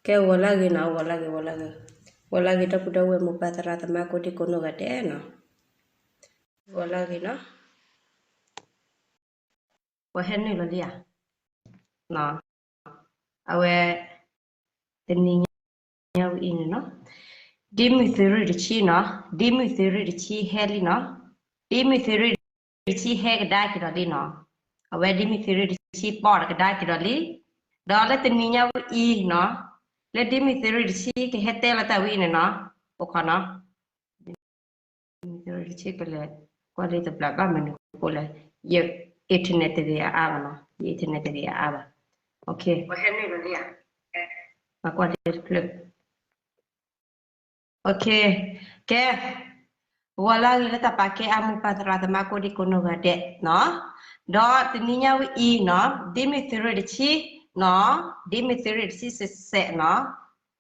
ကဲ ဂီၤလၢဂ့ၤနီၤ, ဂီၤလၢဂ့ၤ, ဂီၤလၢဂ့ၤ, ဂီၤလၢဂ့ၤ ဒီပုၢ်ဒီဝဲၢ် မိၢ်ပၢ်သရၣ်သမါ ကိးဒံကိးနီၢ်ဂၤဒဲးနီၤ, ဂီၤလၢဂ့ၤနီၤ, ပှၤဟဲနုာ်လီၤလံဧါ, အဝဲ တနံၤညါဝဲအံၤန့ၣ်နီၤ, ဒ်မုၢ်သုးရ့ၣ်တဆံနီၤ, ဒ်မုၢ်သုးရ့ၣ်တဆံဟဲလံနီၤ, ဒ်မုၢ်သုးရ့ၣ်တဆံဟဲကဒါက့ၤဒီးလံနီၤ, အဝဲဒ်မုၢ်သုးရ့ၣ်တဆံပီၣ်ဒီးကဒါက့ၤဒီးလံ, ဒီးလၢတနံၤညါဝဲအံၤနီၤ, လၢဒ်မုၢ်သုးရ့ၣ်တဆံကဟဲတဲလီၤတၢ်ဝဲအံၤန့ၣ်နီၤ, အိၣ်ခိးနီၤ မုၢ်သုးရ့ၣ်တဆံပလဲၤကွၢ်လၢတဘျီဘၣ်မနုၤအဃိလဲၣ်, ယ internet တဂ့ၤအါအါဘၣ်နီၤ, ယ internet တဂ့ၤအါအါဘၣ်, မၤကွၢ်လၢတဖျၢၣ်, ကဲ, ဂီၤလၢဂ့ၤလၢတၢ်ပာ်ကဲအါ မိၢ်ပၢ်သရၣ်သမါ ကိးဒံကိးနီၢ်ဂၤဒဲးနီၤ, ဒီးတနံၤညါဝဲအံၤနီၤ, ဒ်မုၢ်သုးရ့ၣ်တဆံနီၤ, ဒ်မုၢ်သုးရ့ၣ်တဆံစဲးစဲးနီၤ,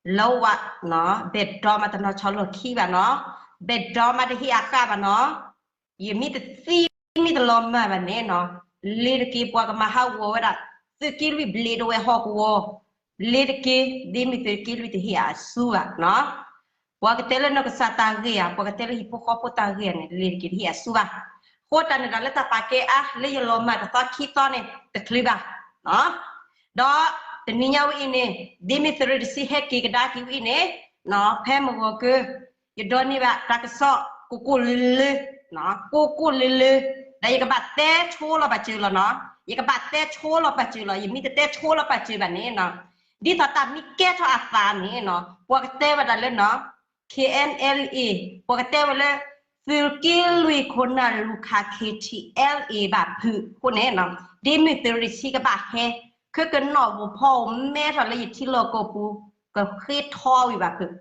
လၢဝဲနီၤ, ဘဲၣ်ဒီမးတနီၤဆီလီၤခံဘၣ်နီၤ, ဘဲၣ်ဒီမးတဟ့ၣ်အဃၣ်ဘၣ်နီၤ, ယမ့ၢ်တသံမ့ၢ်တလီၤမၢ်ဘၣ်န့ၣ်နီၤ, လ့ၤတက့ၤ ပှၤကမၤဟးဂီၤဝဲဒၣ် သုးက့လွံၢ်ဘျ့ဒဝဲဟီၣ်ကဝီၤ, လ့ၤတက့ၤ ဒ်မုၢ်သုးက့လွံၢ်တဟ့ၣ်အဆူဘၣ်နီၤ, ပှၤကတဲလၢနီၢ်ကစၢ်တၢ်ဂ့ၢ်ဧါ, ပှၤကတဲလၢဟံၣ်ဖိဃီဖိတၢ်ဂ့ၢ်ဧါန့ၣ် လ့ၤတက့ၤတဟ့ၣ်အဆူဘၣ်, အဃိတၢ်န့ၣ်ဒီးလၢတၢ်ပာ်ကဲအါ လၢယလီၤမၢ်တသီခံသီန့ၣ် တချုးဘၣ် ဒီးတနံၤညါဝဲအံၤန့ၣ် ဒ်မုၢ်သုးရ့ၣ်တဆံဟဲက့ၤကဒါက့ၤဝဲအံၤန့ၣ်, ဖဲမုၢ်ဂီၤကၢ ယဒိးန့ၢ်ဘၣ်တၢ်ကစီၣ် ကိၢ်ကိၢ်လၢလၢ, ကိၢ်ကိၢ်လၢလၢ, ဒီးယကဘၣ်တဲဆိလီၤပာ်စၢၤလီၤနီၤ, ယကဘၣ်တဲဆိလီၤပာ်စၢၤလီၤ, ယမ့ၢ်တတဲဆိလီၤပာ်စၢၤဘၣ်န့ၣ်နီၤ, ဒ်သိးတၢ်မ့ၢ်ကဲထီၣ်အသးန့ၣ်နီၤ, ပှၤကတဲဝဲဒၣ်လၢနီၤ K N L A, ပှၤကတဲဝဲလၢ သုးက့လွံၢ်ခိၣ်နၢ်လူၤခး K T L A ဘၣ်ဖုးအဃိန့ၣ်နီၤ, ဒ်မုၢ်သုးရ့ၣ်တဆံကဘၣ်ဟဲ ခဲကနီၣ်ဂိၤဖီအိၣ်မဲထီၣ်လၢယထံလီၢ်ကီၢ်ပူၤ ကဃ့ထီဝံၤဘၣ်ဖုး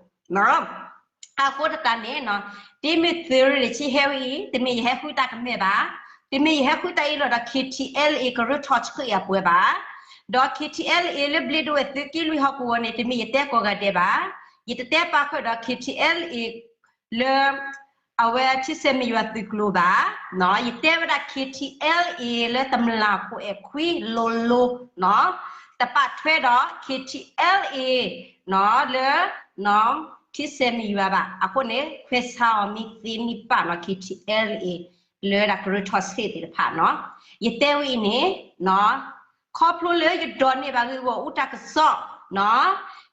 အဃိသတးန့ၣ်နီၤ, ဒ်မုၢ်သုးရ့ၣ်တဆံဟဲဝဲအံၤ တမ့ၢ်ယဟဲဃုတၢ်ကမဲာ်ဘၣ်, တမ့ၢ်ယဟဲဃုတၢ်အ့ၣ်လိာ်ဒီး K T L A ကရၢထီၣ်ဆှံအပှဲၤဘၣ်, ဒီး K T L A လၢဘျ့ဒဝဲၢ်သုးက့လွံၢ်ဟီၣ်ကဝီၤန့ၣ် တမ့ၢ်ယတဲကိးဂၤဒဲးဘၣ်, ယတတဲပာ်ဃုာ်ဒီး K T L A လၢ အဝဲထံဆဲးမ့ၢ်ယွၤသုးကျိၤဘၣ်, ယတဲဝဲဒၣ် K T L A လၢတမျၢ်ခိၣ်အဲၣ်ခွံလိၤလိၤနီၤ, တပာ်ထွဲဒီး K T L A နီၤ လၢ ထံဆဲးမ့ၢ်ယွၤဘၣ်. အဃိန့ၣ် ခွဲးဆါအီၤမ့ၢ်သ့မ့ၢ်ဘၣ်နီၤ K T L A လၢဒၣ်ကရၢထီၣ်ဆှံသ့ၣ်တဖၣ်နီၤ. ယတဲဝဲအံၤန့ၣ်နီၤ ခီဖျိလၢယဒိးန့ၢ်ဘၣ်ဂ့ၢ်ဂီၢ်အူတၢ်ကစီၣ်နီၤ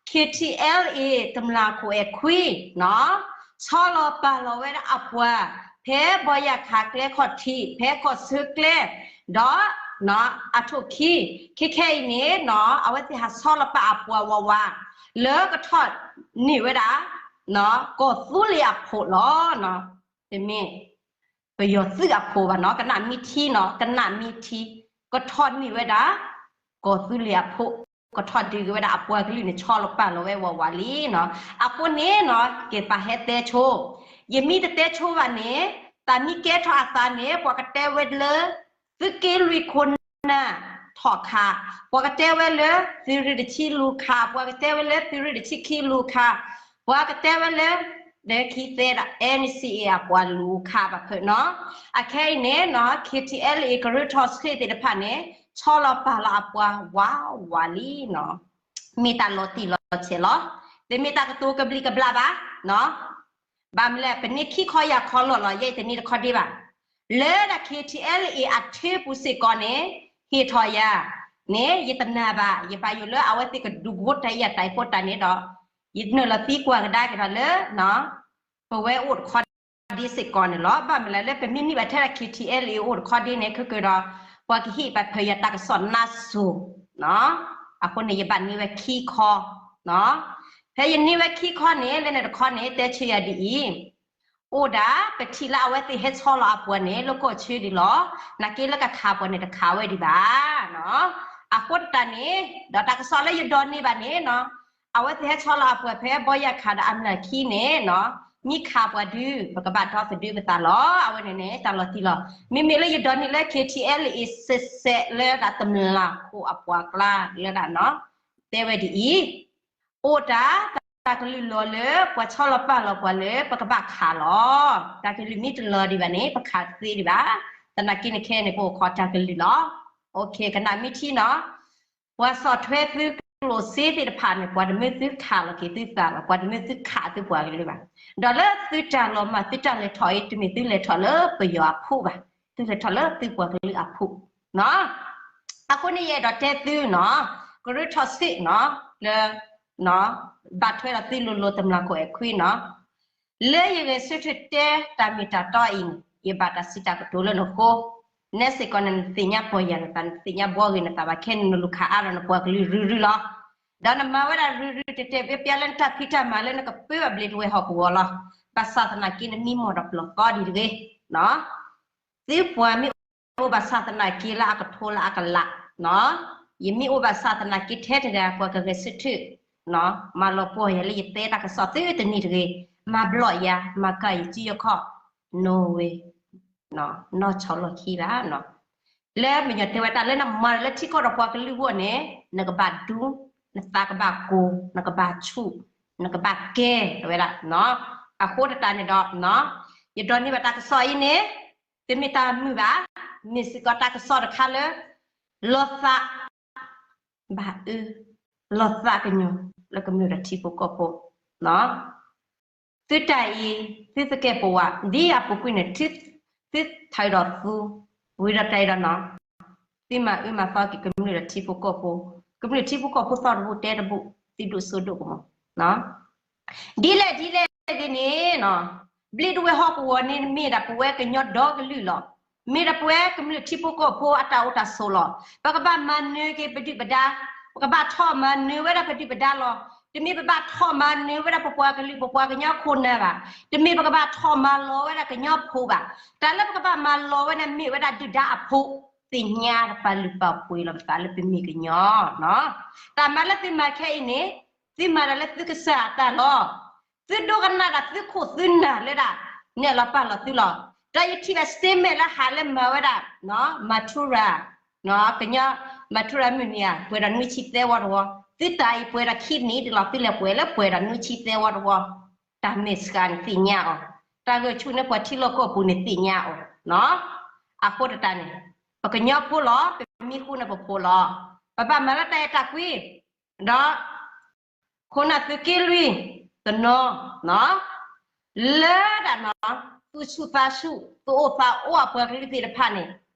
K T L A တမျၢ်ခိၣ်အဲၣ်ခွံနီၤ ဆီလီၤပာ်လီၤဝဲဒၣ်အပှၤ ဖဲဘီယၣ်ခးကျဲခီၣ်ထံး ဖဲကီၢ်ဆၢကျဲ ဒီးအထိၣ်ခံ ခဲခဲအံၤန့ၣ်နီၤ အဝဲသ့ၣ်ဟးဆီလီၤပာ်အပှၤဝးဝး လၢကထီၣ်န့ၢ်ဝဲဒၣ် ကီၢ်သူလ့ၤအဖိးလီၤ. တမ့ၢ် ပယီၤသုးအဖိးဘၣ်နီၤ ကနၣ်မံထံနီၤ ကနၣ်မံထံ ကထီၣ်န့ၢ်ဝဲဒၣ် ကီၢ်သူလ့ၤအဖိး ကထီၣ်ဒုးက့ၤဝဲဒၣ်အပှၤကလုာ်န့ၣ် ဆီလီၤပာ်လီၤဝဲဝးဝးလံနီၤ. အဃိန့ၣ်နီၤ က့ၤပာ်ဟဲတဲဆိ ယမ့ၢ်တတဲဆိဘၣ်န့ၣ် တၢ်မ့ၢ်ကဲထီၣ်အသးန့ၣ် ပှၤကတဲဝဲလၢ သုးက့လွံၢ်ခိၣ်နၢ်ထီၣ်ခး ပှၤကတဲဝဲလၢ သုးရ့ၣ်တဆံလူၤခး ပှၤကတဲဝဲလၢ သုးရ့ၣ်တဆံခံလူၤခး ပှၤကတဲဝဲလၢ ဒီးခံသဲဒၣ် N C A အပှၤလူၤခးဘၣ်ဖုးနီၤ. အခဲအံၤန့ၣ်နီၤ K T L A ကရၢထီၣ်ဆှံသ့ၣ်တဖၣ်န့ၣ် ဆီလီၤပာ်လီၤအပှၤဝးဝးလံနီၤ. မ့ၢ်တၢ်လီၤတံၢ်လီၤဆဲးလီၤ. တမ့ၢ်တၢ်ကတိၤကဘျံးကဘျၣ်ဘၣ်နီၤ. ဘၣ်မနုၤလဲၣ် ပန့ၢ်ခံခီယၤခီလီၤလီၤ ယဲအံၤတန့ၢ်တခီဒ့ဘၣ်. လၢဒၣ် K T L A အထၢပူၤစ့ၢ်ကီးန့ၣ် ဟ့ၣ်ထီၣ်ယၤန့ၣ် ယတနာ်ဘၣ် ယဘၣ်ယိၣ်လၢအဝဲသ့ၣ်ကဒုးကဝီၤတၢ်အံၤအတၢ်အံၤဖိတၢ်န့ၣ်ဒီး ယနုာ်လီၤသံကွၢ်ကဒါက့ၤဒီးလၢ ပဝဲအိၣ်တခီဒ့စ့ၢ်ကီးန့ၣ်လီၤ. ဘၣ်မနုၤလဲၣ် လၢပမ့ၢ်န့ၢ်ဘၣ်ထဲဒၣ် K T L A အိၣ်တခီဒ့န့ၣ် ခဲကဒီး ပှၤကဟ့ၣ်ဘၣ်ဖၢယၤတၢ်ကစီၣ်နါစိၤနီၤ. အဃိန့ၣ် ယဘၣ်န့ၢ်ဝဲခံခီနီၤ. ဖဲယန့ၢ်ဝဲခံခီန့ၣ် လၢန့ၣ်တခီန့ၣ် တဲဆၢယၤဒ်အံၤ အိၣ်ဒၣ်ပထံၣ်လၢအဝဲသ့ၣ်ဟဲဆီလီၤအပှၤန့ၣ် လၢကီၢ်ဆၢဒံးလီၤ. နာ်က့လၢကခးပှၤန့ၣ် တခးဝဲဒံးဘၣ်နီၤ. အဃိသတးန့ၣ် ဒီးတၢ်ကစီၣ်လၢယဒိးန့ၢ်ဘၣ်န့ၣ်နီၤ အဝဲသ့ၣ်ဟဲဆီလီၤအပှၤဖဲဘီယၣ်ခးဒီးအမျၢ်ခံန့ၣ်နီၤ မ့ၢ်ခးပှၤဒုး ပကဘၣ်ဒီသဒၢပသးလီၤ. အဝဲန့ၣ်န့ၣ် တၢ်လီၤတံၢ်လီၤ. မ့မ့ၢ်လၢယဒိးန့ၢ်လၢ K T L A စဲးစဲးလၢဒၣ်တမျၢ်ခိၣ်အပှၤကျါလၢဒၣ်နီၤ တဲဝဲဒ်အံၤ အိၣ်တၢ် တၢ်ကလုၢ်လီၤလၢ ပှၤဆီလီၤပာ်လီၤပှၤလၢ ပကဘၣ်ခးလီၤ. တၢ်ကလုၢ်မ့ၢ်တလီၤဒံးဘၣ်န့ၣ် ပခးတသ့ဒံးဘၣ်. သနာ်က့န့ၣ်ခဲန့ၣ် ပအိၣ်ခိးတၢ်ကလုၢ်လီၤ. ကနၣ်မံထံနီၤ ပှၤဆီၣ်ထွဲသု ကျိၣ်စ့သ့ၣ်တဖၣ်န့ၣ် ပှၤတမ့ၢ်သုခးလီၤက့ၤသုသးဘၣ်, ပှၤတမ့ၢ်သုခးသုပှၤကလုာ်ဘၣ်. ဒီးလၢသုတၢ်လီၤမၢ် သုတၢ်လဲၤထီၣ်အံၤ တမ့ၢ်သုလဲၤထီၣ်လၢပယီၤအဖီဘၣ်, သုလဲၤထီၣ်လၢသုပှၤကလုာ်အဖီ. အဃိန့ၣ်ယအဲၣ်ဒိးတဲသုနီၤ, ကရၢထီၣ်ဆံးနီၤ, လၢ ဘၣ်ထွဲဒီးသုလိၤလိၤ တမျၢ်ခိၣ်အဲၣ်ခွံနီၤ, လၢယဂဲၤဆၢထၢၣ်တဲတၢ်မ့ၢ်တၢ်တီအံၤန့ၣ် ယဘၣ်တၢ်စံးတၢ်ကတိၤလၢနဃိ, နဲစ့ၢ်ကီးန့ၣ် နသ့ၣ်ညါပီၢ်ယၢ်နသး နသ့ၣ်ညါဘှီဂ့ၤနသးဘၣ်ခဲန့ၣ် နလူၤခးအါဒီးနပှၤကလုာ်ရုၢ်ရုၢ်လီၤ. ဒီးနမၤဝဲဒၣ်ရုၢ်ရုၢ်တဲာ်တဲာ် ပျဲပျဲလၢနတၢ်ဖံးတၢ်မၤလၢနကပၢဘၣ်ဘျံးတဝဲၢ်ဟီၣ်ကဝီၤလီၤ. ဘၣ်ဆၣ်သနာ်က့နမံမီၢ်ဒီးပျီၢ်သီဒံးတဂ့ၤ. သုပှၤမ့ၢ်အိၣ်ဘၣ်ဆၣ်သနာ်က့လၢအကထိလၢအကလး, ယမ့ၢ်အိၣ်ဘၣ်ဆၣ်သနာ်က့ထဲတဂၤ ပှၤကဂဲၤဆၢထၢၣ် မၤလီၤပှီၢ်ယၤလၢယတဲတၢ်ကစီၣ်သုတနံၤတဂ့ၤ, မၤဘျီၣ်ယၤ မၤကၢ်ယစုယခီၣ်, no way, နီၢ်ဆီလီၢ်ခံဘၣ်. လၢပယီၤတဲဝဲတၢ်လၢနမၤလၢထံကီၢ်ဒီးပှၤကလုာ်အဂီၢ်န့ၣ် နကဘၣ်ဒူ, နသးကဘၣ်ကိၤ, နကဘၣ်ဆူၣ်, နကဘၣ်ကဲဝဲဒၣ်. အဃိသတးန့ၣ်ဒီး ယဒိးန့ၢ်ဘၣ်တၢ်ကစီၣ်အံၤန့ၣ် တမ့ၢ်တၢ်မုာ်ဘၣ်, မ့ၢ်စ့ၢ်ကီးတၢ်ကစီၣ်တခါလၢ လီၤသး ဘၣ်အၢ လီၤသးကညီၤလၢကမျၢၢ်ဒီးထံဖိကီၢ်ဖိ သုတၢ်အံၤ သုသကဲာ်ပဝး ဒ်အပူၤကွံာ်န့ၣ် သုထၢဒီးသူ ဝံၤဒီးတၢ်အံၤဒီးနီၤ သုမၤအၢမၤသီက့ၤကမျၢၢ်ဒီးထံဖိကီၢ်ဖိ, ကမျၢၢ်ထံဖိကီၢ်ဖိသီတဘူၣ်တဲတဘူၣ် သုဒိၣ်စိဒိၣ်ကမီၤ ဒ်လဲၣ်ဒ်လဲၣ်ဂ့ၤန့ၣ်နီၤ ဘျံးတဝဲၢ်ဟီၣ်ကဝီၤန့ၣ် မ့ၢ်ဒၣ်ပဝဲကညီဒီကလုာ်လီၤ. မ့ၢ်ဒၣ်ပဝဲကမျၢၢ်ထံဖိကီၢ်ဖိအတၢ်အိၣ်တၢ်ဆိးလီၤ. ပကဘၣ်မၤနၢၤက့ၤပဒုၣ်ပဒါ, ပကဘၣ်ထီၣ်မၤနၢၤဝဲဒၣ်ပဒုၣ်ပဒါလီၤ. တမ့ၢ်ပဘၣ်ထီၣ်မၤနၢၤဝဲဒၣ်ပပှၤကလုာ်ပပှၤကညီခိၣ်နၢ်ဘၣ်. တမ့ၢ်ပကဘၣ်ထီၣ်မၤလီၤဝဲဒၣ်ကညီဖိဘၣ်. တၢ်လၢပကဘၣ်မၤလီၤဝဲန့ၣ် မ့ၢ်ဝဲဒၣ်ဒုၣ်ဒါအဖိ, သ့ၣ်ညါပာ်လုၢ်ပာ်ပှ့ၤလီၤပသးလၢပမ့ၢ်ကညီနီၤ. တၢ်မၤလၢသုမၤခဲအံၤန့ၣ် သုမၤတၢ်လၢသုကစၢ်အတၢ်လီၤ. သုဒိကနၣ်ဒၣ်သုခိၣ်သုနၢ်လၢဒၣ် နဲၣ်လီၤပာ်လီၤသုလီၤ. ဒီးယထံၣ်ဘၣ် statement လၢဟးလၢမၤဝဲဒၣ် မၤထူရၤ ကညီ မၤထူရၤမုၢ်နံၤဧါ ပှဲၤဒီးနွံဆံသၢဝီတဝီ, သုတၢ်အံၤပှဲၤဒီးခံနံၣ်ဒ်လီၤ သုလဲၤပှဲၤလၢပှဲၤဒီးနွံဆံသၢဝီတဝီ, တၢ်မဲာ်ဆှးန့ၣ်သ့ၣ်ညါအီၤ, တၢ်ဂဲၤဆူၣ်န့ၢ်ပှၤထံလီၢ်ကီၢ်ပူၤန့ၣ်သ့ၣ်ညါအီၤ, အဃိတၢ်န့ၣ် ပကညီဖိလီၤ ပမံဃူန့ၢ်ပဖိလီၤ, ပဘၣ်မၤလၢတၢ်အဲၣ်တၢ်ကွံ ဒီး ခိၣ်နၢ်သုးက့လွံၢ် တနီၤ လၢဒၣ်နီၤ သူၣ်ဆူၣ်သးဆူၣ် သူၣ်အိၣ်သးအိၣ်အပှၤကလုာ်သ့ၣ်တဖၣ်န့ၣ်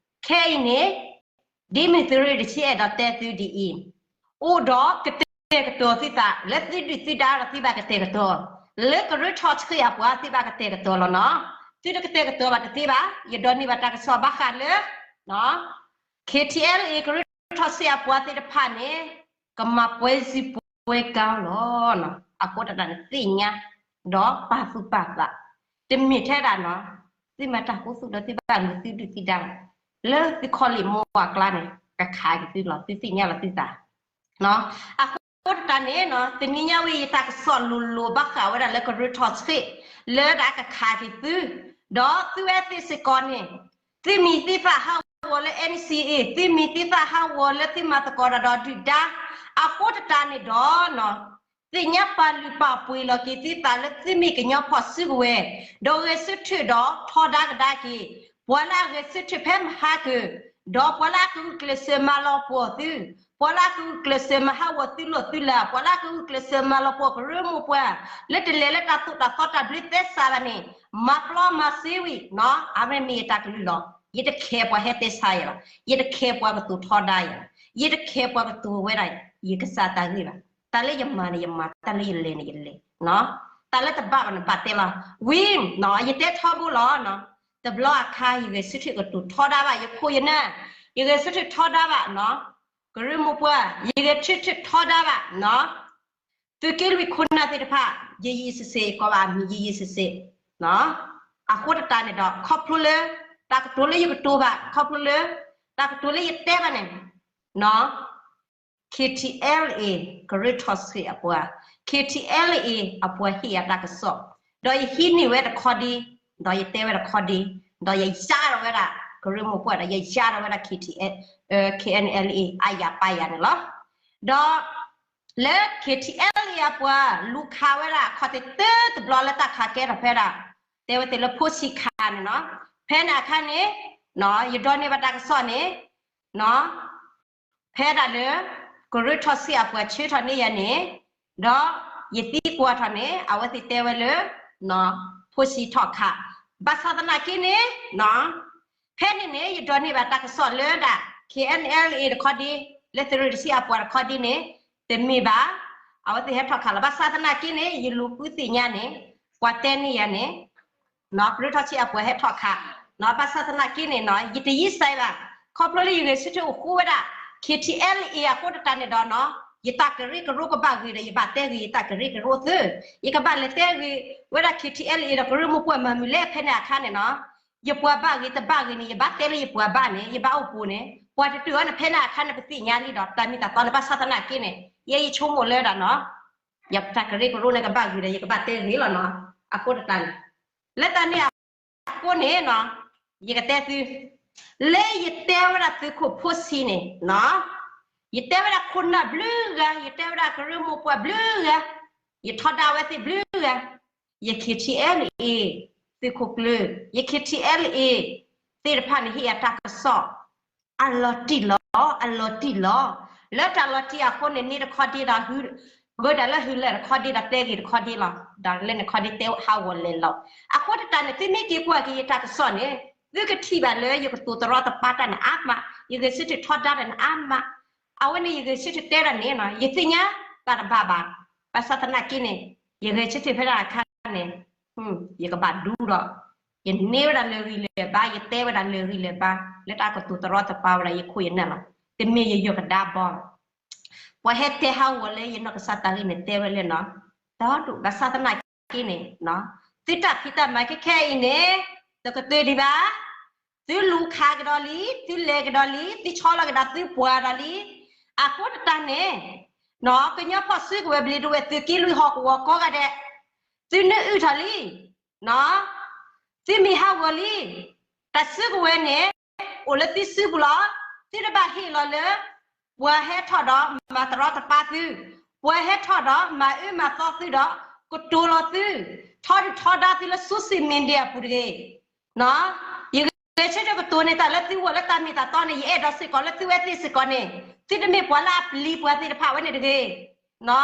ခဲအံၤန့ၣ် ဒ်မ့ၢ်သုးရ့ၣ်တဆံအဲၣ်ဒိးတဲသုဒ်အံၤ, အိၣ်ဒီးကတဲာ်ကတီၤသုသး လၢသုဒုၣ်သုဒါဒီးသုဘၣ်ကတဲာ်ကတီၤ, လၢကရၢထီၣ်ဆှံအပှၤသုဘၣ်ကတဲာ်ကတီၤလီၤနီၤ, သုတကတဲာ်ကတီၤဘၣ်တသ့ဘၣ်, ယဒိးန့ၢ်ဘၣ်တၢ်ကစီၣ်ဘၣ်ဃးလၢ KTLA ကရၢထီၣ်ဆှံအပှၤသ့ၣ်တဖၣ်န့ၣ် ကမၤပှဲၤစုပှဲၤကါလီၤ. အဃိတၢ်န့ၣ်သ့ၣ်ညါ ဒီးပာ်သူၣ်ပာ်သး, တမ့ၢ်ထဲဒၣ်နီၤ သုမၤတၢ်ခူသူၣ်ဒီးသုဘၣ်လူၤသုဒုၣ်သုဒါဘၣ်, လၢသုခီလ့ၣ်မိၢ်အကျါန့ၣ် ကခးက့ၤသုလီၤ သုသ့ၣ်ညါလီၤသုသး အဃိတၢ်န့ၣ်နီၤ တနံၤညါဝဲအံၤတၢ်ကစီၣ်လိၤလိၤဘၣ်ဃးဝဲဒၣ်လၢကရၢထီၣ်ဆှံ လၢဒၣ်ကခးက့ၤသု, ဒီးသုဝဲသ့ၣ်စ့ၢ်ကီးန့ၣ် သုမံၤသုသၣ်ဟးဂီၤလၢ NCA သုမံၤသုသၣ်ဟးဂီၤလၢသုမၤသကိးတၢ်ဒီးဒုၣ်ဒါ, အဃိတၢ်န့ၣ်ဒီး သ့ၣ်ညါပာ်လုၢ်ပာ်ပှ့ၤလီၤက့ၤသုသးလၢသုမ့ၢ်ကညီဖီၣ်စုကဝဲၤ, ဒီးဂဲၤဆၢထၢၣ်ဒီးထီဒါကဒါက့ၤ ပှၤလၢအဂဲၤဆၢထၢၣ်ဖဲမဟါကၢၢ်, ဒီးပှၤလၢအကဂုာ်ကျဲးစၢးမၤလီၤပှီၢ်သု, ပှၤလၢအကဂုာ်ကျဲးစၢးမၤဟးဂီၤသုလီၢ်သုလၢ်, ပှၤလၢအကဂုာ်ကျဲးစၢးမၤလီၤပှီၢ်ကရၢမိၢ်ပှၢ်, လၢတလဲၤလၢတၢ်သိၣ်တၢ်သီတၢ်ဘျုးသဲစးဘၣ်န့ၣ်, မၤပျီမၤစ့ဝံၤ, အဝဲမ့ၢ်ယတၢ်ကလုၢ်လီၤ. ယတခဲပှၤဟဲတဲဆါယၤဘၣ်, ယတခဲပှၤကတိၤထီဒါယၤ, ယတခဲပှၤကတိၤဝဲဒၣ် ယကစၢ်တၢ်ဂ့ၢ်ဘၣ်. တၢ်လၢယမၤန့ၣ်ယမၤ, တၢ်လၢယလဲၤန့ၣ်ယလဲၤ, တၢ်လၢတဘၣ်ဘၣ်န့ၣ်ဘၣ်တဲလီၤ. ဝံၤ ယတဲထီဘိလီၤ, တဘျီအခါ ယဂဲၤဆၢထၢၣ်ကတိၤထီဒါဘၣ် ယခိၣ်ယနၢ်, ယဂဲၤဆၢထၢၣ်ထီဒါဘၣ် ကရၢမိၢ်ပှၢ်, ယဂဲၤဆၢထၢၣ်ထီဒါဘၣ် သုးက့လွံၢ်ခိၣ်နၢ်သ့ၣ်တဖၣ်, ယယံာ်စ့ၢ်စ့ၢ် ကိးဘၣ်အမံၤယယံာ်စ့ၢ်စ့ၢ်, အဃိတၢ်န့ၣ်ဒီး ခီဖျိလၢ တၢ်ကတိၤလၢယကတိၤဘၣ် ခီဖျိလၢ တၢ်ကတိၤလၢယတဲဘၣ်န့ၣ် KTLA ကရၢထီၣ်ဆှံအပှၤ, KTLA အပှၤဟ့ၣ်ယၤတၢ်ကစီၣ်, ဒီးယဟံးန့ၢ်ဝဲတခီဒံ, ဒီးယတဲဝဲတခီဒံ, ဒီးယယါထီၣ်ဝဲဒၣ် ကရၢမိၢ်ပှၢ်ဒီး ယယါထီၣ်ဝဲဒၣ် KTLA, KNLA အါယၤပၢ်ယၤန့ၣ်လီၤ. ဒီး လၢ KTLA အပှၤ လူၤခးဝဲဒၣ် ခီၣ်ထံးတၢ်တဘျီလၢတၢ်ခးကဲထီၣ်ဖဲဒၣ် တဲဝဲသ့ၣ်လၢဖိဆံးခးန့ၣ်နီၤ, ဖဲန့ၣ်အခါန့ၣ် ယဒိးန့ၢ်ဘၣ်တၢ်ကစီၣ်န့ၣ် ဖဲဒၣ်လၢ ကရၢထီၣ်ဆံးအပှၤဆှၢထီၣ်န့ၢ်ယၤန့ၣ်, ဒီးယသံကွၢ်ထီၣ်န့ၣ် အဝဲသ့ၣ်တဲဝဲလၢ ဖိဆံးထီၣ်ခး, ဘၣ်ဆၣ်သနာ်က့န့ၣ် ဖဲန့ၣ်န့ၣ် ယဒိးန့ၢ်ဘၣ်တၢ်ကစီၣ်လၢဒၣ် K N L A တခီဒ့, လၢသုးရ့ၣ်တဆံအပှၤတခီဒ့န့ၣ် တမ့ၢ်ဘၣ်. အဝဲသ့ၣ်ဟဲထီၣ်ခးလီၤ. ဘၣ်ဆၣ်သနာ်က့န့ၣ် ယလူၤဃုသ့ၣ်ညါန့ၣ် ပှၤတဲန့ၢ်ယၤန့ၣ် ကရၢထီၣ်ဆံးအပှၤဟဲထီၣ်ခး, ဘၣ်ဆၣ်သနာ်က့န့ၣ် ယတယံစဲဘၣ်, ခီဖျိလၢယဂဲၤဆၢထၢၣ်အိၣ်ဃူဝဲဒၣ် K T L A အဃိသတးန့ၣ်ဒီး ယတၢ်ကရၢကရိကဘၣ်ဂ့ၤဒီး ယဘၣ်တဲဂ့ၤယတၢ်ကရၢကရိသု, ယကဘၣ်လဲၤတဲဂ့ၤဝဲဒၣ် K T L A ဒီးကရၢမိၢ်ပှၢ်မၤမုာ်လဲၣ်ဖဲန့ၣ်အခါန့ၣ်နီၤ, ယပှၤဘၣ်ဂ့ၤတဘၣ်ဂ့ၤန့ၣ် ယဘၣ်တဲလၢယပှၤဘၣ်န့ၣ် ယဘၣ်အိၣ်ပူၤန့ၣ် ပှၤတတုၤအီၤန့ၣ် ဖဲန့ၣ်အခါန့ၣ် ပသ့ၣ်ညါလံဒီး တၢ်မ့ၢ်တၢ်တီန့ၣ် ဘၣ်ဆၣ်သနာ်က့န့ၣ် ယဲယဆိကမိၣ်လၢဒၣ်နီၤ ယတၢ်ကရၢကရိန့ၣ်ကဘၣ်ဂ့ၤဒီး ယကဘၣ်တဲဂ့ၤလီၤနီၤ. အဃိသတးန့ၣ် လၢတၢ်န့ၣ်အဃိန့ၣ်နီၤ ယကတဲသု လၢယတဲဝဲဒၣ်သုးခိၣ်ဖိဆံးန့ၣ်နီၤ ယတဲဝဲဒၣ်ခိၣ်နၢ်ဘျုးဂၤ, ယတဲဝဲဒၣ်ကရၢမိၢ်ပှၢ်ဘျုးဂၤ, ယထီဒါဝဲသ့ၣ်ဘျုးဂၤ, ယ K T L A သုးခိၣ်ကျၢၢ်, ယ K T L A သ့ၣ်တဖၣ်န့ၣ် ဟ့ၣ်ယၤတၢ်ကစီၣ် အလီၤတံၢ်လီၤ, အလီၤတံၢ်လီၤ. လၢတၢ်လီၤတံၢ်အဃိန့ၣ် န့ၢ်တခီဒ့ဒီး ဂၢၢ်ဒၣ်လၢဟုလၢာ်တခီဒ့ဒီး တဲဂ့ၤတခီဒ့လီၤ. ဒီးလၢန့ၣ်ခီဒ့တဲဟးဂီၤလဲၤလီၤ. အဃိသတးန့ၣ် သုမ့ၢ်က့ၤကွၢ်က့ၤယတၢ်ကစီၣ်န့ၣ် သုကထံၣ်ဘၣ်လၢယကတိၤတရီတပါတၢ်န့ၣ်အါမး, ယဂဲၤဆၢထၢၣ်ထီဒါတၢ်န့ၣ်အါမး, အဝဲန့ၣ်ယဂဲၤဆၢထၢၣ်တဲဒၣ်န့ၣ် ယသ့ၣ်ညါတၢ်တဘၣ်ဘၣ်. ဘၣ်ဆၣ်သနာ်က့န့ၣ် ယဂဲၤဆၢထၢၣ်ဖဲဒၣ်အခါန့ၣ် ယကဘၣ်ဒူဒီး ယန့ၢ်ဝဲဒၣ်လၢာ်ဂံၢ်လၢာ်ဘါ, ယတဲဝဲဒၣ်လၢာ်ဂံၢ်လၢာ်ဘါ လၢတၢ်ကတိၤတရီတပါဝဲဒၣ်ယခိၣ်ယနၢ်လီၤ. တမ့ၢ်ယယီၢ်ကဒါဘီ ပှၤဟဲတဲဟးဂီၤလၢယနီၢ်ကစၢ်တၢ်ဂ့ၢ်န့ၣ် တဲဝဲလၢနီၤ, ဒီဒူၣ်ဘၣ်ဆၣ်သနာ်က့န့ၣ် သုတၢ်ဖံးတၢ်မၤခဲခဲအံၤန့ၣ် တကတၢၢ်ဒံးဘၣ်, သုလူၤခးကဒီးလံ, သုလဲၤကဒီးလံ, သုဆီလီၤကဒီးသုပှၤဒီးလံ. အဃိသတးန့ၣ် ကညီဖီၣ်စုကဝဲၤဘျံးဒဝဲၢ်သုးက့လွံၢ်ဟီၣ်ကဝီၤကိးဂၤဒဲး သုနၢအုၣ်ထီၣ်လံ သုမ့ၢ်ဟးဂီၤလံ, တၢ်စုကဝဲၤန့ၣ် အိၣ်လၢသုစုပူၤလီၤ. သုတဘၣ်ဟ့ၣ်လီၤလၢ ပှၤဟဲထီၣ်ဒီးမၤတရီတပါသု, ပှၤဟဲထီၣ်ဒီးမၤအၢမၤသီသုဒီး ကတိၤလီၤသု, ထီဒုၣ်ထီဒါသုလၢ social media အပူၤတဂ့ၤ. ယဂဲၤဆၢထၢၣ်ကတိၤန့ၢ်တၢ်လၢသုဂီၢ်လၢတၢ်မ့ၢ်တၢ်တီန့ၣ် ယအဲၣ်ဒိးစ့ၢ်ကီးလၢသုဝဲသ့ၣ်စ့ၢ်ကီးန့ၣ် သုတမ့ၢ်ပှၤလၢအပျံၤပှၤသ့ၣ်တဖၣ်ဝဲန့ၣ်တဂ့ၤ.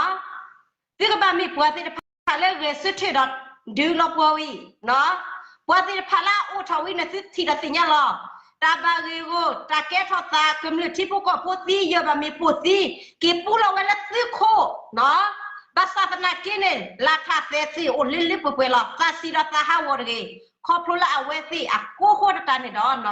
သုကဘၣ်မ့ၢ်ပှၤသ့ၣ်တဖၣ်လၢဂဲၤဆၢထၢၣ်ဒီး ဒုးလီၤပှီၢ်ဝံၤ, ပှၤသ့ၣ်တဖၣ်လၢအအိၣ်ထီၣ်ဝံၤန့ၣ် သုထံၣ်ဒီးသ့ၣ်ညါလီၤ. တၢ်ဘၣ်ဂ့ၢ်ဂီၢ် တၢ်ကဲထီၣ်သး ကမျၢၢ်ထံဖိကီၢ်ဖိသံ ယၢၢ်ဘၣ်မ့ၣ်ပိၢ်သံ က့ၤပူလီၤဝဲလၢသုခိၣ်, ဘၣ်ဆၣ်သနာ်က့န့ၣ် လၢထးသဲသ့ၣ်အိၣ်လၢလၢပှဲၤပှဲၤလီၤ. သးစံးဒီးသးဟးဂီၤတဂ့ၤ. ခီဖျိလၢအဝဲသ့ၣ်အကိးဃိတတၢ်န့ၣ်ဒီး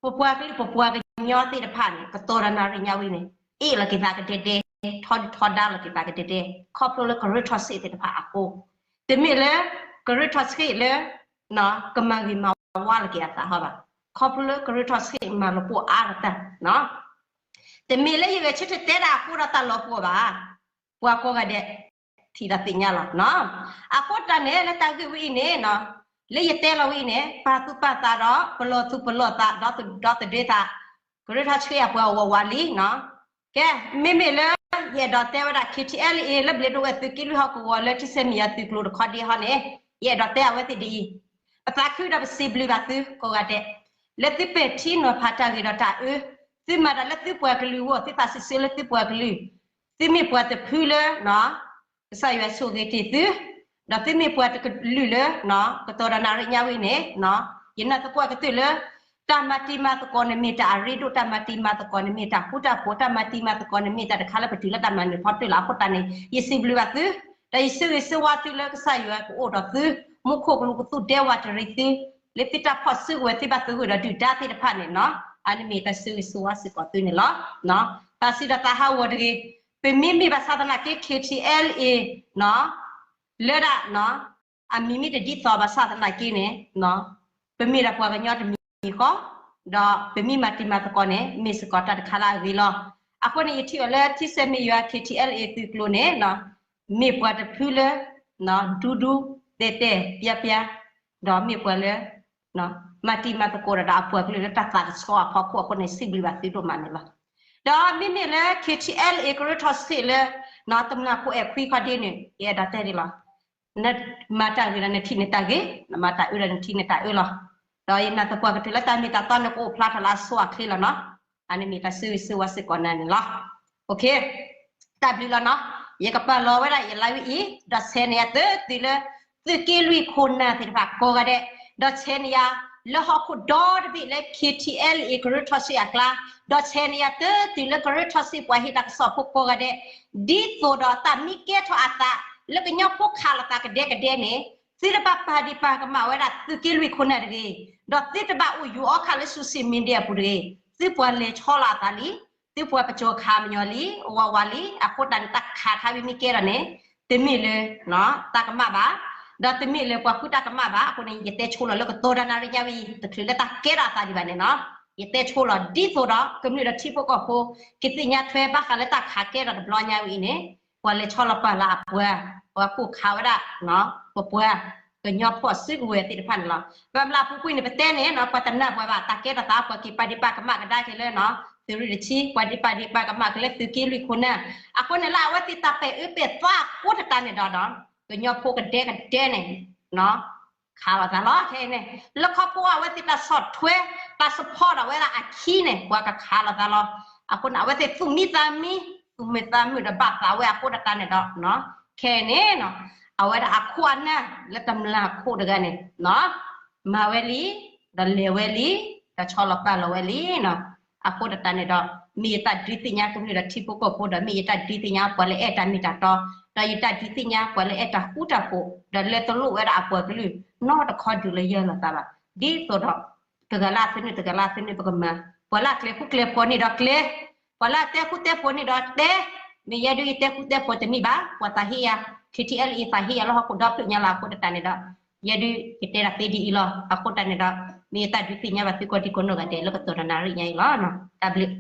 ပပှၤကလုာ်ပပှၤကညီသ့ၣ်တဖၣ်န့ၣ် ကတီၤဒီးနၣ်ရံၣ်ညါဝံၤန့ၣ် အ့ၣ်လီၤက့ၤသးကဒဲဒဲ, ထီဒုၣ်ထီဒါလီၤက့ၤသးကဒဲဒဲ, ခီဖျိလၢကရၢထီၣ်ဆံးသ့ၣ်တဖၣ်အဃိ, တမ့ၢ်လၢ ကရၢထီၣ်ဆံးလၢ ကမၤဂ့ၤမၤဝါလီၤက့ၤအသးဟီဘၣ်. ခီဖျိလၢကရၢထီၣ်ဆံးမၤလီၤပှီၢ်အါကတၢၢ်, တမ့ၢ်လၢယဂဲၤဆၢထၢၣ်တဲဒၣ်အဃိဒီးတၢ်လီၤပှီၢ်ဘၣ်. ပှၤကိးဂၤဒဲး ထံၣ်ဒီးသ့ၣ်ညါလီၤ. အဃိတၢ်န့ၣ် လၢတၢ်ဂ့ၢ်ဝဲအံၤန့ၣ် လၢယတဲလီၤဝဲအံၤန့ၣ် ပာ်သူၣ်ပာ်သးဒီး ပလီၢ်သူၣ်ပလီၢ်သး ဒီသဒၢသး ကရၢထီၣ်ဆံးအပှၤအဂီၢ်ဝးလံ. ကဲ မ့မ့ၢ်လၢ ယအဲၣ်ဒိးတဲဝဲဒၣ် K T L A လၢဘျံးဒဝဲၢ်သုးက့လွံၢ်ဟီၣ်ကဝီၤလၢထံဆဲးမံယၤသုးကျိၤတခီဒ့ဟီန့ၣ် ယအဲၣ်ဒိးတဲအဝဲသ့ၣ်ဒ်အံၤ, ပသးခုဒီးပစံးဘျုးဘၣ်သုကိးဂၤဒဲး လၢသုပဲာ်ထံနီၤဖးတၢ်ဂ့ၤဒီးတၢ်အၢ, သုမၤတၢ်လၢသုပှၤကလုာ်အဂီၢ် သုသးစံးဆၢလၢသုပှၤကလုာ်, သုမ့ၢ်ပှၤတဖုလၢ ကစၢ်ယွၤဆိၣ်ဂ့ၤတ့ၢ်သု, ဒီးသုမ့ၢ်ပှၤတကလုာ်လၢ ကတီၤဒီးနၣ်ရံၣ်ညါဝံၤန့ၣ်, ယနာ်သပှၢ်ကတၢၢ်လၢ တၢ်မၤတံၤမၤသကိးန့ၣ်မ့ၢ်တၢ်အရ့ဒိၣ်, တၢ်မၤတံၤမၤသကိးန့ၣ်မ့ၢ်တၢ်ဃူတၢ်ဖိး, တၢ်မၤတံၤမၤသကိးန့ၣ်မ့ၢ်တၢ်တခါလၢပတုၤလၢတၢ်မၤနၢၤဖီတၢၢ်လီၤ. အဃိတၢ်န့ၣ် ယစံးဘျုးဘၣ်သု, ဒီးယဆၢဂ့ၤဆၢဝါသုလၢကစၢ်ယွၤကအိၣ်ဒီးသု, မူခိၣ်ကလူးကသူၣ်ဒဲဝးတရံးသု, လၢသုတၢ်ဖီၣ်စုကဝဲၤသုဘၣ်သဂၢၢ်ဒီးဒုၣ်ဒါသ့ၣ်တဖၣ်န့ၣ်, အန့ၣ်မ့ၢ်တၢ်ဆၢဂ့ၤဆၢဝါစ့ၢ်ကီးသုန့ၣ်လီၤ. သးစံးဒီးသးဟးဂီၤတဂ့ၤ, ပမ့မ့ၢ်ဘၣ်ဆၣ်သနာ်က့ K T L A လၢဒၣ် အမံၤမ့ၢ်တဒ်သိးဘၣ်ဆၣ်သနာ်က့န့ၣ်, ပမ့ၢ်ဒၣ်ပှၤကညီတမံၤဃီ, ဒီးပမ့ၢ်မၤတံၤမၤသကိးန့ၣ် မ့ၢ်စ့ၢ်ကီးတၢ်တခါလၢအဂ့ၤလီၤ. အဃိန့ၣ် ယထံၣ်အီၤလၢထံဆဲးမံယွၤ K T L A သုးကျိၤန့ၣ် မ့ၢ်ပှၤတဖုလၢ ဒူဒူတဲာ်တဲာ်ပျါပျါ, ဒီးမ့ၢ်ပှၤလၢ မၤတံၤမၤသကိးဒီးအပှၤကလုာ်လၢတၢ်သးကဆှီအဖီခိၣ်အဃိန့ၣ် စံးဘျုးဘၣ်သုဒိၣ်မးန့ၣ်လီၤ. ဒီးမ့မ့ၢ်လၢ K T L A ကရၢထီၣ်ဆံးလၢ တမျၢ်ဖိအဲၣ်ခွံခီဒ့န့ၣ် ယအဲၣ်ဒိးတဲဒ်လီၤ. နမၤတၢ်ဂ့ၤဒီးနထံၣ်နတၢ်ဂ့ၤ, နမၤတၢ်အၢဒီးနထံၣ်နတၢ်အၢလီၤ. ဒီးယနာ်သပှၢ်ကတၢၢ်လၢတၢ်မ့ၢ်တၢ်တီန့ၣ် ကအိၣ်ဖျါထီၣ်လၢအဆိအချ့လီၤနီၤ. အန့ၣ်မ့ၢ်တၢ်ဆၢဂ့ၤဆၢဝါစ့ၢ်ကီးနၤန့ၣ်လီၤ. တၢ်ဘျုးလီၤနီၤ. ယကပာ်လီၤဝဲဒၣ်ယ live အံၤ ဒီးဆဲးန့ၢ်ယၤတတုၤလၢ သုးက့လွံၢ်ခိၣ်နၢ်သ့ၣ်တဖၣ်ကိးဂၤဒဲး, ဒီးဆဲးန့ၢ်ယၤ လၢဟီၣ်ခိၣ်ဒီတဘ့ၣ်လၢ KTLA ကရၢထီၣ်စ့အကျါ, ဒီးဆဲးန့ၢ်ယၤတတုၤလၢကရၢထီၣ်စ့ပှၤဟ့ၣ်တၢ်ကစီၣ်ဖိကိးဂၤဒဲး, ဒ်သိးဒီးတၢ်မ့ၢ်ကဲထီၣ်အသး လၢကညီဖိခးလိာ်သးကဒဲကဒဲန့ၣ်, သုတဘၣ်ပာ်ဒံးပာ်ကမၣ်ဝဲဒၣ်သုးက့လွံၢ်ခိၣ်နၢ်တဂ့ၤ, ဒီးသုတဘၣ်အိၣ်ယူၤအီခးလၢ social media အပူၤတဂ့ၤ, သုပှၤလဲၤဆီလီၤအသးလံ, သုပှၤပစိၤခးမညီလံ, ဝးဝးလံ, အဃိသတးန့ၣ် တၢ်ခးခါဝံၤမ့ၢ်ကဲထီၣ်န့ၣ်, တမ့ၢ်လၢ တၢ်ကမၣ်ဘၣ်, ဒီးတမ့ၢ်လၢပှၤဃုတၢ်ကမၣ်ဘၣ်. အဃိန့ၣ် ယတဲဆိလီၤလၢကတိၤတၢ်နၣ်ရံၣ်ညါဝဲအံၤ တချုးလၢတၢ်ကဲထီၣ်အသးဒံးဘၣ်န့ၣ်နီၤ, ယတဲဆိလီၤဒ်သိးဒီး ကမျၢၢ်ဒီးထံဖိကီၢ်ဖိ ကသ့ၣ်ညါထွဲဘၣ်ဃးလၢတၢ်ခးကဲထီၣ်တဘျီညါဝဲအံၤန့ၣ်, ပှၤလဲၤဆီလီၤပာ်လီၤအပှၤ, ပှၤခိၣ်ခးဝဲဒၣ် ပပှၤ ကညီဖီၣ်စုကဝဲၤသ့ၣ်တဖၣ်န့ၣ်လီၤ. ဘၣ်မနုၤအပူၤကွံာ်န့ၣ် ပတဲန့ၣ်နီၤ ပှၤတနာ်ပှၤဘၣ် တၢ်ကဲထီၣ်သး ပှၤက့ၤပာ်ဒံးပာ်ကမၣ်ကဒါက့ၤလၢနီၤ သုးရ့ၣ်တဆံ, ပှၤဒံးပာ်ဒံးပာ်ကမၣ်က့ၤလၢသုးက့လွံၢ်ခိၣ်နၢ်, အဃိန့ၣ်လၢအဝဲသ့ၣ်တၢ်ပဲာ်အၢပဲာ်သီအဃိသတးန့ၣ်ဒီး ကညီဖိကဒဲကဒဲန့ၣ် ခးလိာ်သးလီၤ. ခဲအံၤန့ၣ် လၢခီဖျိအဝဲသ့ၣ်တၢ်ဆီၣ်ထွဲ တၢ် support ဒီးဝဲဒၣ်အခံန့ၣ် ပှၤကခးလိာ်သးလီၤ. အဃိန့ၣ် အဝဲသ့ၣ်သူၣ်မံသးမံ, သူၣ်မံသးမုာ်ဒီးဘၣ်သးဝဲအဃိသတးန့ၣ်ဒီး ခဲအံၤန့ၣ်နီၤ အဝဲဒၣ်အခိၣ်အနၢ်လၢတမျၢ်ခိၣ်တဂၤန့ၣ် မၤဝဲလံ, ဒီးလဲၤဝဲလံ, ဒီးဆီလီၤပာ်လီၤဝဲလံနီၤ. အဃိသတးန့ၣ်ဒီး မ့ၢ်ယတၢ်ဒုးသ့ၣ်ညါကမျၢၢ်ဒီးထံဖိကီၢ်ဖိဒီး မ့ၢ်ယတၢ်ဒုးသ့ၣ်ညါပှၤလၢအဲၣ်တၢ်မ့ၢ်တၢ်တီ, ဒီးယတၢ်ဒုးသ့ၣ်ညါပှၤလၢအဲၣ်တၢ်ဃူတၢ်ဖိး, ဒီးလၢတလိၣ်ဝဲဒၣ်အပှၤကလုာ် နီတခီဒုးလၢယဲၢ်လိာ်သးဘၣ်. ဒ်သိးဒီး တဂၤလၢအသနုၢ် တဂၤလၢအသနုၢ် ပကမၤ, ပှၤလၢအကျဲၤဃူကျဲၤဖိးန့ၣ်ဒီးကျဲၤ, ပှၤလၢအတဲဃူတဲဖိးန့ၣ်ဒီးတဲ, မ့ၢ်ယဲဒုးယတဲဃူတဲဖိးတမ့ၢ်ဘၣ်, ပှၤသးဟ့ယၤ, KTLA သးဟ့ယၤလၢဟီၣ်ခိၣ်ဒီဖျၢၣ်ညါလီၤ. အဃိသတးန့ၣ်ဒီး ယဲဒုးယတဲဒၣ်သ့ဒ်အံၤလီၤ. အဃိသတးန့ၣ်ဒီး မ့ၢ်ယတၢ်ဒုးသ့ၣ်ညါဘၣ်သုကိးဒံကိးနီၢ်ဂၤဒဲးလၢကတိၤတၢ်နၣ်ရံၣ်ညါအံၤလီၤ. တၢ်ဘျုး